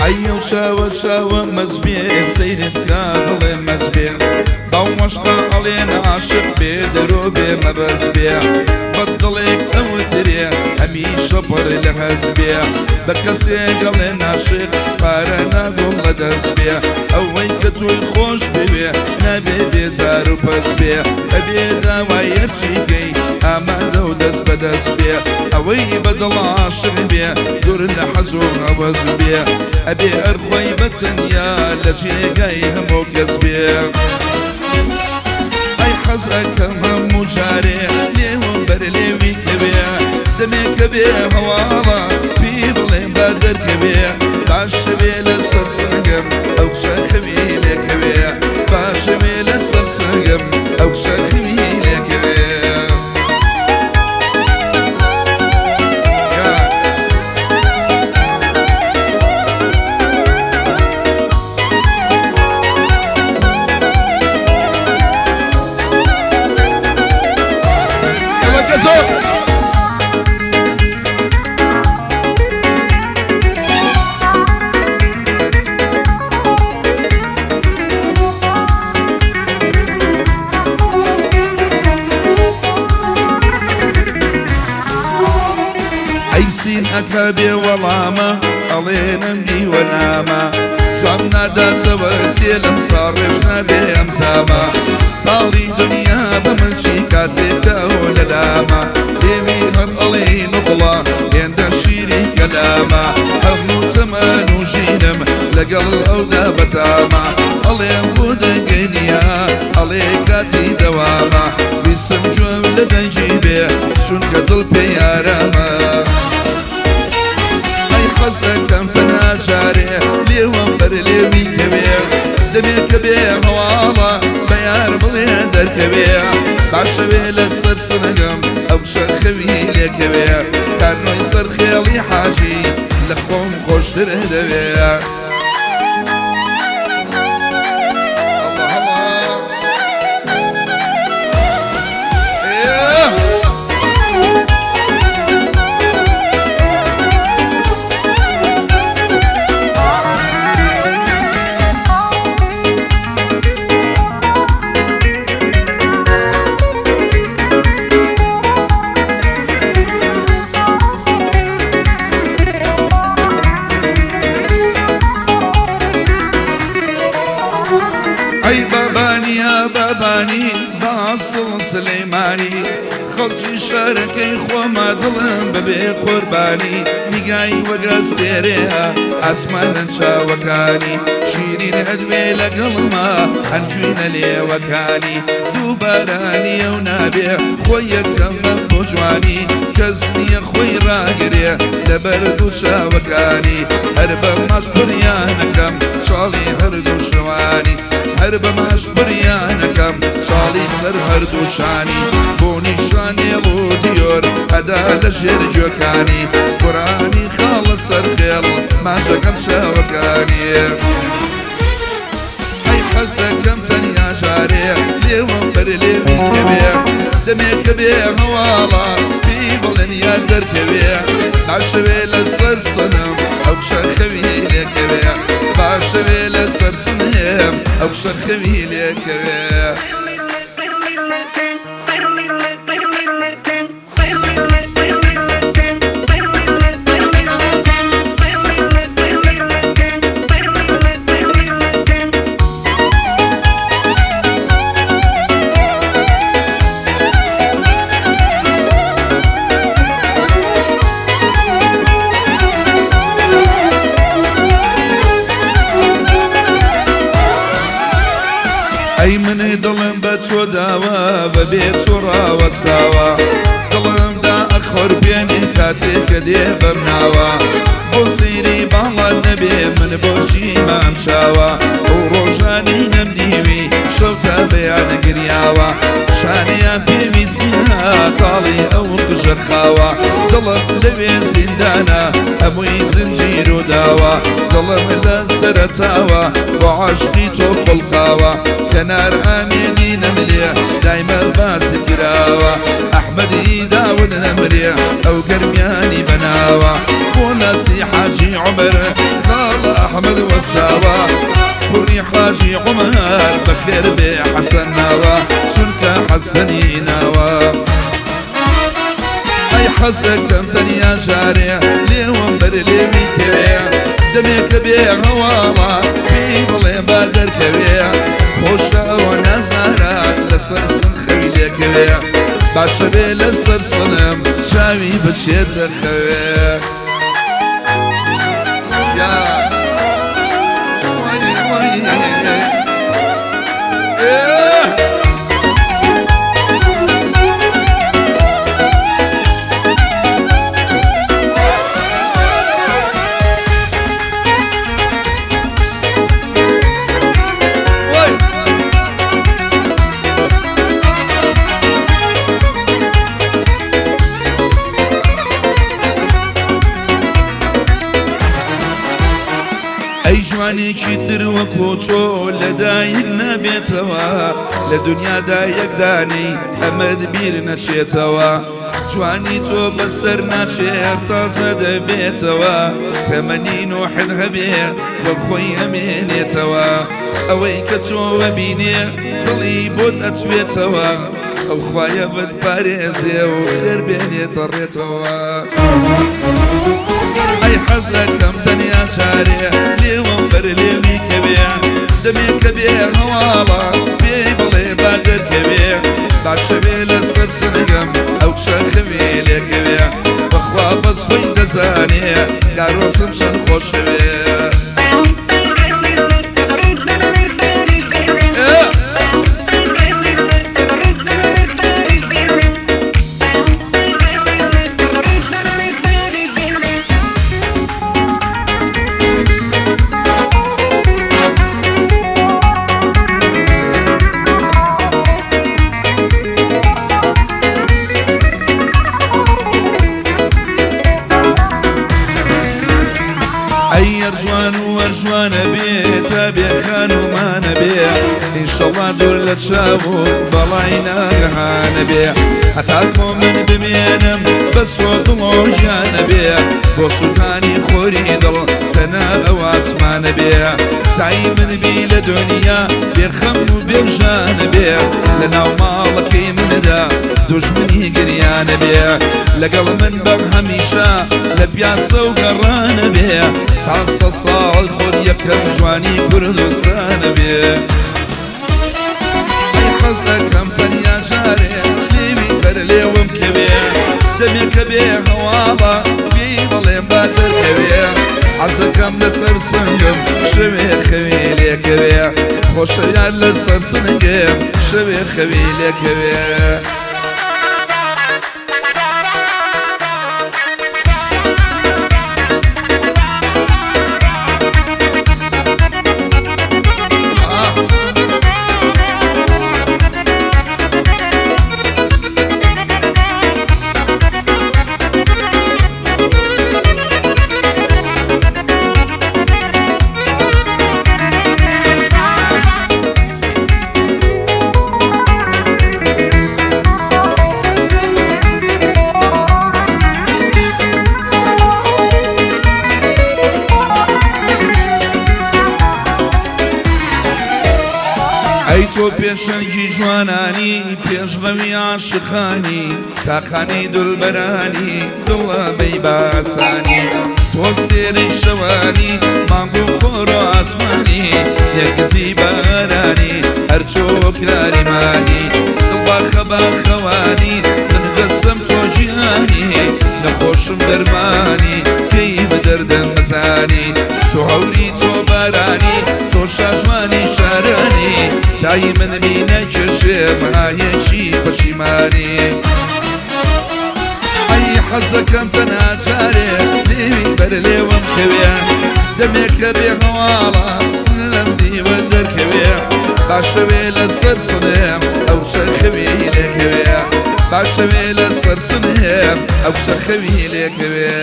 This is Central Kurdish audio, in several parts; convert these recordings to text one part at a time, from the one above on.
ئەی ئەو چاوە چاوە مەزبێ سەیرت کا دڵێ مەزبێ باوەشقا ئەڵێن عاشق بێ دەرۆ بێ مەبەست بێ بە دڵێک ئەوترێ هەمیشە پڕ لە هەست بێ بە کەسێک ئەڵێن عاشق پارە ناگوڵ لە دەست بێ ئەوەی کە تۆی خۆش بوێ نابێ بێزار و پەس بێ ئەبێ داوای هەرچی کەی ئامادە و دەست بە دەست بێ ئەوەی بە دڵ عاشق بێ دوور لە حەز و هەوەس بێ ئەبێ هەر خۆی بە تەنیا لە جێگای هەموو کەس بێ. ئەی حەز ئەکەم هەموو جارێ لێوم بەر لێوی کەوێ دەمێکە بێ هەواڵە پێی بڵێم با دەرکەوێ باشەوێ لەسەر سنگم ئەو کچە خەوی لێکەوێ باشەوێ لەسەر سنگم ئەو کچە خەوی لێکەوێ. يلا كزو. ئەی سین ئەکا بێ وەڵامە ئەڵێنم دیوە نامە جواب ناداتەوە تێلم ساڕێژ نابێ ئەم زامە تاڵی دنیا بە من چی کاتێکە ئەو لە لامە لێوی هەر ئەڵێ نوقڵە هێندە شیری کەلامە هەموو تەمەن و ژینم لەگەڵ ئەودا بەتامە ئەڵێم بۆ دەنگەی نییە ئەڵێ کاتی دەوامە بیستم گوێم لە دەنگی بێ چونکە دڵ پێی ئارامە. ئەی حەز دەکەم تەنها جارێ لێوەم بەر لێوی کەوێ دەبێ کە بێ هەواڵە بە یار بڵێ دەرکەوێ باشەوێ لەسەر سنگم ئەو کچە خەوی لێکەوێ کارنۆی سەر خێڵی حاجی لە خۆم خۆشتر دەوێ. الله الله. إيه. ئەی بابانی یا بابانی باسڵ سلەیمانی خەڵکی شارەکەی خۆما دڵم بەبێ قوربانی نیگای وەگە سێرەیە ئاسمانن چاوەکانی شیرین ئەدوێ لەگەڵما هەنجوینە لێوەکانی دووبارانی ئەو نابێ خۆی یەکەمە بۆ جوانی کەس نییە خۆی ڕاگرێ لەبەر دوو چاوەکانی هەر بە ماش بڕیانەکەم چاڵی هەردوو شەوانی هەر بە ماش بڕیانەکەم چاڵی سەر هەردوو شانی بۆ نیشانێڵ و دیۆر ئەدا لە ژێر گوێکانی قورئانی خاڵە سەر خێڵ ماچەکەم چاوەکانی. ئەی حەز دەکەم تەنیا جارێ لێوەم بەر لێوی کەوێ دەمێکە بێ هەواڵە پێی بڵێن یار دەرکەوێ باشەوێ لەسەر سنم ئەو کچە خەوی لێکەوێ باشەوێ لەسەر سنم ئەو کچە خەوی لێکەوێ. ئەی من دڵم بە تۆ داوە بەبێ تۆ ڕاوەستاوە دڵمدا ئەخۆر پێنێ کاتێک کە دێ بەم ناوە بۆ سەیری باڵات نەبێ من بۆچی مام چاوە ئەو ڕۆژانەی نەمدیوی شەو تا بەیانە گریاوە شانیان پێویست نییە تاڵی ئەو قژە خاوە دڵم لەوێ زیندانە هەمووی زنجیر و داوە دڵم لە سەرەتاوە بۆ عاشقی تۆ خوڵقاوە کەنار ئامێنی نەمرێ دایمە باس کراوە ئەحمەدی داود نەمرێ ئەو گەرمیانی بەناوە بۆ ناسی حاجی عومەر خاڵە ئەحمەد. حەساوە کوڕی حاجی عومەر بەخێر بێ حەسەن ناوە چونکە حەسەنی ناوە. ئەی حەزەکەم تەنیا جارێ لێوم بەر لێوی کەوێ دەمێکە بێ هەواڵە پێی بڵێ با دەرکەوێ خۆشە ئەوە نازارە لەسەر سن خەوی لێکەوێ باشە بێ لەسەر سنم چاوی بچێتە خەوێ. ئەی جوانێکی تر وەکۆ تۆ لەدایک نابێتەوە لە دنیادا یەکدانەی ئەمەد بیر نەچێتەوە جوانی تۆ بەسەر ناچێت تازە دەبێتەوە تەمەنی نۆحت هەبێ وەک خۆی ئەمێنێتەوە ئەوەی کە تۆ ئەبینێ دڵی بۆت ئەتوێتەوە ئەو خوایە بتپارێزێ و خێر بێنێتە ڕێتەوە. ئەی حەزەکەم تەنیا جارێ لێوم بەر لێوی کەوێ دەمێکە بێ هەواڵە پێی بڵێ با دەرکەوێ باشە بێ لەسەر سنگم ئەو کچە خەوێ لێکەوێ بەخوا بەس خۆی دەزانێ کارۆسم چەند خۆشەوێ. ئەی ئەرجوان و ئەرجوانە بێ تا بێخانومانە بێ ئینشەڵڵا دوور لە چاو و بەڵای ناگەهانە بێ هەتا کۆ من بمێنم بەسۆ دڵ و ژیانە بێ بۆ سووتانی خۆری دڵ تەنها ئەو ئاسمانە بێ تای من بی لە دنیا بێخەم و بێژانە بێ لەناو ماڵەکەی مندا دوژمنی گریانە بێ لەگەڵ من بەم هەمیشە لە پیاسە و گەڕانە بێ تا سە ساڵ خۆر یەکەم جوانی کوردستانە بێ. ئەی حەزەکەم تەنیا جارێ لێوی بەر لێوم کەوێ دەمێکە بێ هەواڵە پێی بڵێم با دەرکەوێ حەزەکەم لەسەر سنگم شەوێ خەوی لێکەوێ خۆشەویان لەسەر سنگم شەوێ خەوی لێکەوێ. ئەی تۆ پێشەنگی جوانانی پێشڕەوی عاشقانی تاقانەی دولبەرانی دڵە بەی باسانی تۆ سێرەی شەوانی مانگ و خۆر و ئاسمانی یەکزی بارانی هەرچۆ کاریمانی دڵ باخە باخەوانی من جەسەم تۆ گیانی نەخۆشم دەرمانی کەی بە دەردەم بزانی تۆ هەوری تۆ بارانی تۆ شاژوانی شارانی تای من بی نەکێشێ مایەکی پەشیمانی. ئەی حەزەکەم تەنها جارێ لێوی بەر لێوم کەوێ دەمێکە بێ هەواڵە لەم دیوە دەرکەوێ باشەوێ لەسەر سنێم ئەو کچە خەوی لێکەوێ باشەوێ لەسەر سنێم ئەو کچە خەوی لێکەوێ.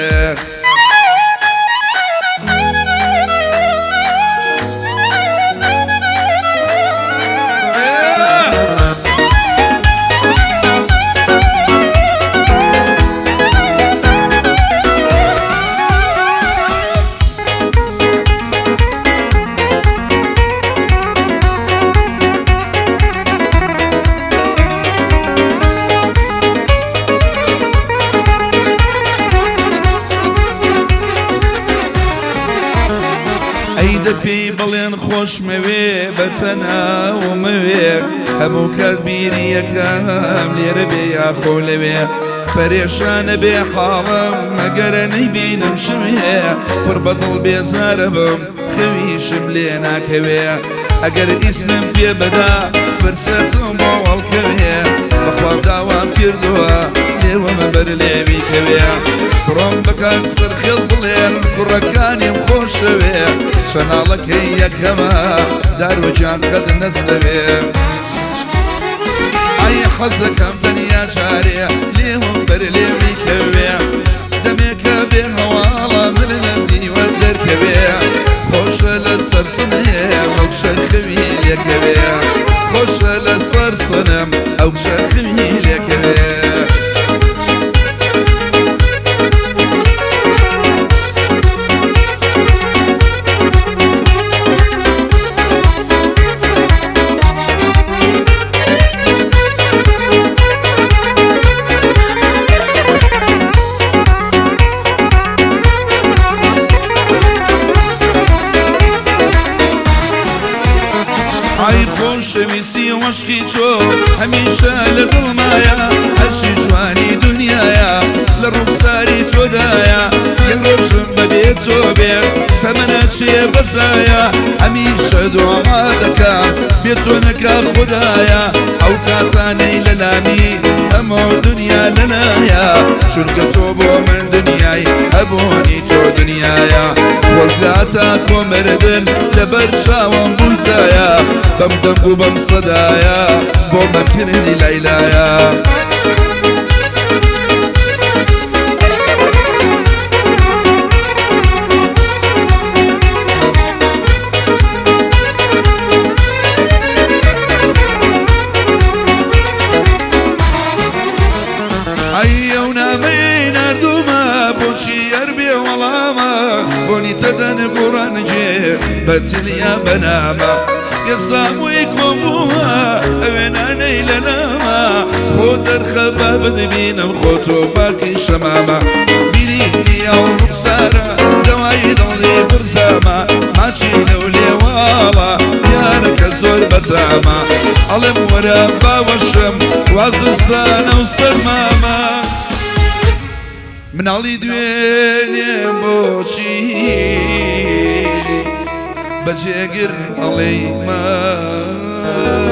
دە پێی بڵێن خۆشمەوێ بە تەناومەوێ هەموو کات بیری یەکەم لێرە بێ یاخۆ لەوێ پەرێشانە بێ حاڵم مەگەرە نەیبینم شوێ پڕ بە دڵ بێزارە بم خەویشم لێ ناکەوێ ئەگەر ئیزنم پێ بەدا فرسەتم بۆ هەڵکەوێ بەخوا داوام کردووە لێوەمە بەر لێوی کەوێ بڕۆم بەکاک سەرخێڵ بڵێن کوڕەکانیم خۆشەوێ چەناڵەکەی یەکەمە داروەجان قەد نەزلەوێ ئای حەزەکەم تەنیا جارێ لێوم بەر لێوی کەوێ دەمێکە بێ هەواڵە من لەم دیوە دەرکەوێ خۆشە لە سەرسنێ ئەو کچە خەوی لێکەوێ خۆشە لە سەر سنم ئەو کچە خەوی لێکەوێ. ئای خۆشەویستی وەشقی تۆ هەمیشە لە دڵمایە هەرچی جوانی دنیایە لە ڕووخساری تۆدایە یەک ڕۆژم بەبێ تۆ بێ تەمەنە چێ بەزایە هەمیشە دوعا دەکەم بێ تۆ نەکا خودایە ئەو کاتانەی لەلامی ئەمە دنیا لەلایە چونکە تۆ بۆ من دنیای هەبوونی تۆ دنیایە خۆزگا تا کۆمردن لەبەر چاوم بوویتایە بەم دەنگ و بەم سەدایە بۆ مەکردی لەیلایە. ئەی ئەو نامەی ناردوومە بۆچی هەر بێ وەڵامە بۆنی تەدەن گوڕانجێ بەتلیا بەنامە ئێسامووی کۆم بووە ئەوێنانەی لە نامە خۆ دەرخە با بتبینم خۆ تۆ باقی شەمامە بیری نییە و ڕوخسارە دەوای دڵی برزامە ماچی لەو لێواڵە یارەکە زۆر بەتامە ئەڵێم وەرە باوەشم وازستانە و سەرمامە مناڵی دوێنێ بۆچی بەجێگر ئەڵێی مامە.